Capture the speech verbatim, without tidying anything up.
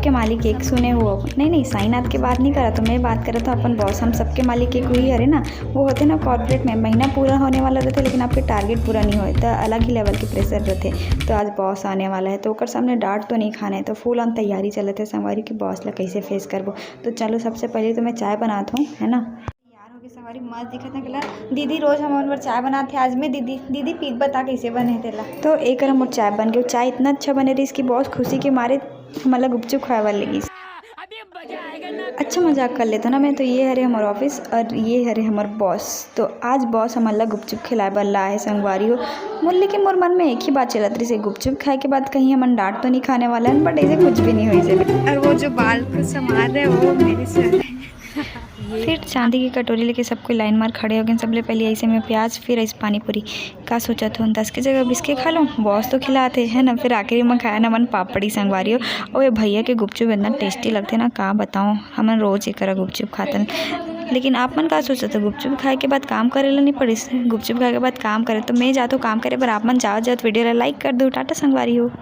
के मालिक एक सुने हो। नहीं, नहीं, साईनाथ के बात नहीं करा, तो मैं बात करत हूँ अपन बॉस। हम सबके मालिक एक वही हरे ना, वो होते ना कॉर्पोरेट में, महीना पूरा होने वाला रहते लेकिन आपके टारगेट पूरा नहीं होए, तो अलग ही लेवल के प्रेशर रहते। तो आज बॉस आने वाला है, तो ओकर सामने डांट तो नहीं खाना है, तो फुल ऑन तैयारी चलत है संगवारी कि बॉस ला कैसे फेस करबो। तो चलो, सबसे पहले तो मैं चाय बनात हूँ, है ना। तैयार होके संगवारी मस्त दिखत है कलर। दीदी रोज हमन बर चाय बनात है, आज मैं दीदी, दीदी पी के बता कैसे बने है तेला। तो एक मोर चाय बन गई। चाय इतना अच्छा बने रही, इसकी बहुत खुशी के मारे हमला गुपचुप खाए बर लगी। अच्छा मजाक कर लेता ना मैं। तो ये हरे हमर ऑफिस और ये हरे हमर बॉस। तो आज बॉस हमन ला गुपचुप खिलाए बर ला है संगवारी हो। मोर, लेकिन मोर मन में एक ही बात चलत रही, गुपचुप खाए के बाद कहीं हमन डांट तो नहीं खाने वाला है, बट ऐसे कुछ भी नहीं हुई से। और वो जो बाल को संभाल रहे हैं, वो मेरे सर है। फिर चांदी की कटोरी लेके सब कोई लाइन मार खड़े हो गए। सबले पहले ऐसे में प्याज, फिर ऐसे पानी पूरी। का सोचत हो, दस के जगह बीस के खा लो, बॉस तो खिलाते है ना। फिर आखिरी में खाया ना मन पापड़ी संगवारी हो। ओ ये भैया के गुपचुप इतना टेस्टी लगते ना, का बताओ, हमन रोज एक गुपचुप खातन। लेकिन आप मन का सोचत हो, गुपचुप खाए के बाद काम करे ला नहीं पड़िस? गुपचुप खाए के बाद काम करे, तो मैं जात हूँ काम करे, पर आप मन जाओ, जाओ वीडियो ला लाइक कर दो। टाटा संगवारी हो।